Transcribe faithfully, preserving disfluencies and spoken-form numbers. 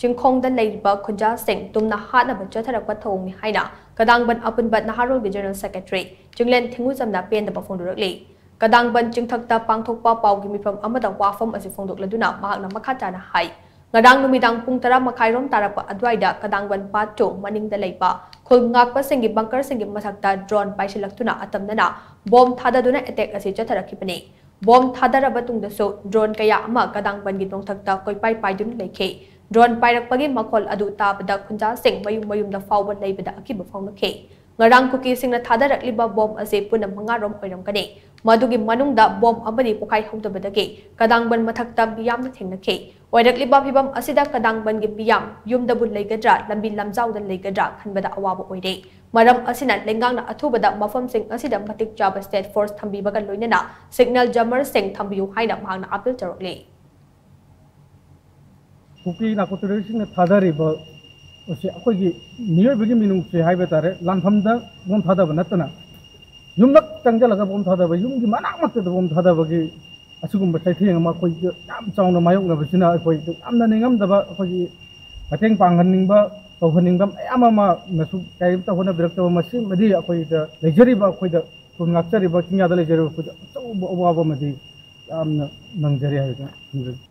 ꯆꯤꯡꯈꯣꯡꯗ ꯂꯩꯔꯤꯕ ꯈꯨꯟꯖꯥꯁꯤꯡ ꯇꯨꯝꯅ ꯍꯥꯠꯅꯕ ꯆꯠꯊꯔꯛꯄ ꯊꯧꯑꯣꯡꯅꯤ ꯍꯥꯏꯅ ꯀꯗꯥꯡꯕꯟ ꯑꯄꯨꯟꯕ ꯅꯍꯥꯔꯣꯜꯒꯤ ꯖꯦꯅꯔꯦꯜ ꯁꯦꯀ꯭ꯔꯦꯇꯔꯤ ꯆꯤꯡꯂꯦꯟ ꯊꯤꯡꯉꯨꯖꯝꯅ ꯄꯦꯟꯗꯕ ꯐꯣꯡꯗꯣꯔꯛꯂꯤ꯫ ꯀꯗꯥꯡꯕꯟ ꯆꯤꯡꯊꯛꯇ ꯄꯥꯡꯊꯣꯛꯄ ꯄꯥꯎꯒꯤ ꯃꯤꯐꯝ ꯑꯃꯗ ꯋꯥꯐꯝ ꯑꯁꯤ ꯐꯣꯡꯗꯣꯛꯂꯗꯨꯅ ꯃꯍꯥꯛꯅ ꯃꯈꯥ ꯇꯥꯅ ꯍꯥꯏ, ꯉꯔꯥꯡ ꯅꯨꯃꯤꯗꯥꯡ ꯄꯨꯡ ꯇꯔꯥ ꯃꯈꯥꯏꯔꯣꯝ ꯇꯥꯔꯛꯄ ꯑꯗꯨꯋꯥꯏꯗ ꯀꯗꯥꯡꯕꯟ ꯄꯥꯠ ꯇꯨ ꯃꯅꯤꯡꯗ ꯂꯩꯕ ꯈꯨꯜ ꯉꯥꯛꯄꯁꯤꯡꯒꯤ ꯕꯪꯀꯔꯁꯤꯡꯒꯤ ꯃꯊꯛꯇ ꯗ꯭ꯔꯣꯟ ꯄꯥꯏꯁꯤꯜꯂꯛꯇꯨꯅ ꯑꯇꯝꯅꯅ ꯕꯣꯝ ꯊꯥꯗꯗꯨꯅ ꯑꯦꯇꯦꯛ ꯑꯁꯤ ꯆꯠꯊꯔꯛꯈꯤꯕꯅꯤ꯫ ꯕꯣꯝ ꯊꯥꯗꯔꯕ ꯇꯨꯡꯗꯁꯨ ꯗ꯭ꯔꯣꯟ ꯀꯌꯥ ꯑꯃ ꯀꯗꯥꯡꯕꯟꯒꯤ ꯅꯣꯡꯊꯛꯇ ꯀꯣꯏꯄꯥꯏ ꯄꯥꯏꯗꯨꯅ ꯂꯩꯈꯤ꯫ ꯗ꯭ꯔꯣꯟ ꯄꯥꯏꯔꯛꯄꯒꯤ ꯃꯈꯣꯜ ꯑꯗꯨ ꯇꯥꯕꯗ ꯈꯨꯟꯖꯥꯁꯤꯡ ꯃꯌꯨꯝ ꯃꯌꯨꯝꯗ ꯐꯥꯎꯕ ꯂꯩꯕꯗ ꯑꯀꯤꯕ ꯐꯥꯎꯅꯈꯤ꯫ ꯉꯔꯥꯡ ꯀꯨꯀꯤꯁꯤꯡꯅ ꯊꯥꯗꯔꯛꯂꯤꯕ ꯕꯣꯝ ꯑꯁꯤ ꯄꯨꯟꯅ ꯃꯉꯥꯔꯣꯝ ꯑꯣꯏꯔꯝꯒꯅꯤ꯫ ꯃꯗꯨꯒꯤ ꯃꯅꯨꯡꯗ ꯕꯣꯝ ꯑꯃꯗꯤ ꯄꯣꯈꯥꯏ ꯍꯧꯗꯕꯗꯒꯤ ꯀꯗꯥꯡꯕꯟ ꯃꯊꯛꯇ ꯃꯤꯌꯥꯝꯅ ꯊꯦꯡꯅꯈꯤ꯫ ꯑꯣꯏꯔꯛꯂꯤꯕ ꯐꯤꯚꯝ ꯑꯁꯤꯗ ꯀꯗꯥꯡꯕꯟꯒꯤ ꯃꯤꯌꯥꯝ ꯌꯨꯝꯗꯕꯨ ꯂꯩꯒꯗ꯭ꯔꯥ, ꯂꯝꯕꯤ ꯂꯝꯖꯥꯎꯗ ꯂꯩꯒꯗ꯭ꯔꯥ ꯈꯟꯕꯗ ꯑꯋꯥꯕ ꯑꯣꯏꯔꯦ꯫ ꯃꯔꯝ ꯑꯁꯤꯅ ꯂꯩꯉꯥꯛꯅ ꯑꯊꯨꯕꯗ ꯃꯐꯝꯁꯤꯡ ꯑꯁꯤꯗ ꯃꯇꯤꯛ ꯆꯥꯕ ꯁ꯭ꯇꯦꯠ ꯐꯣꯔꯁ ꯊꯝꯕꯤꯕꯒ ꯂꯣꯏꯅꯅ ꯁꯤꯒꯅꯦꯜ ꯖꯃꯔꯁꯤꯡ ꯊꯝꯕꯤꯌꯨ ꯍꯥꯏꯅ ꯃꯍꯥꯛꯅ ꯑꯥꯄꯤꯜ ꯇꯧꯔꯛꯂꯤ꯫ ꯀꯨꯀꯤ ꯅꯥꯔꯀꯣ ꯇꯦꯔꯣꯔꯤꯁꯁꯤꯡꯅ ꯊꯥꯗꯔꯤꯕ ꯑꯁꯤ ꯑꯩꯈꯣꯏꯒꯤ ꯃꯤꯑꯣꯏꯕꯒꯤ ꯃꯤꯅꯨꯡꯁꯤ ꯍꯥꯏꯕ ꯇꯥꯔꯦ, ꯂꯥꯟꯐꯝꯗ ꯕꯣꯝ ꯊꯥꯗꯕ ꯅꯠꯇꯅ, ꯌꯨꯝꯂꯛ ꯆꯪꯁꯤꯜꯂꯒ ꯕꯣꯝ ꯊꯥꯗꯕ, ꯌꯨꯝꯒꯤ ꯃꯅꯥꯛꯃꯛꯇꯗ ꯕꯣꯝ ꯊꯥꯗꯕꯒꯤ ꯑꯁꯤꯒꯨꯝꯕ ꯆꯩꯊꯦꯡ ꯑꯃ ꯑꯩꯈꯣꯏꯗ ꯌꯥꯝ ꯆꯥꯎꯅ ꯃꯥꯌꯣꯛꯅꯕꯁꯤꯅ ꯑꯩꯈꯣꯏꯗ ꯌꯥꯝꯅ ꯅꯤꯡꯉꯝꯗꯕ, ꯑꯩꯈꯣꯏꯒꯤ ꯃꯇꯦꯡ ꯄꯥꯡꯍꯟꯅꯤꯡꯕ, ꯇꯧꯍꯟꯅꯤꯡꯕ ꯃꯌꯥꯝ ꯑꯃꯅꯁꯨ ꯀꯔꯤꯝꯇ ꯍꯣꯠꯅꯕꯤꯔꯛꯇꯕ, ꯃꯁꯤꯃꯗꯤ ꯑꯩꯈꯣꯏꯗ ꯂꯩꯖꯔꯤꯕ, ꯑꯩꯈꯣꯏꯗ ꯈꯨꯟ ꯉꯥꯛꯆꯔꯤꯕ, ꯆꯤꯡꯌꯥꯗ ꯂꯩꯖꯔꯤꯕ ꯑꯩꯈꯣꯏꯗ ꯑꯆꯧꯕ ꯑꯋꯥꯕ ꯑꯃꯗꯤ ꯌꯥꯝꯅ ꯅꯪꯖꯔꯤ ꯍꯥꯏꯗꯅ ꯊꯝꯖꯒꯦ꯫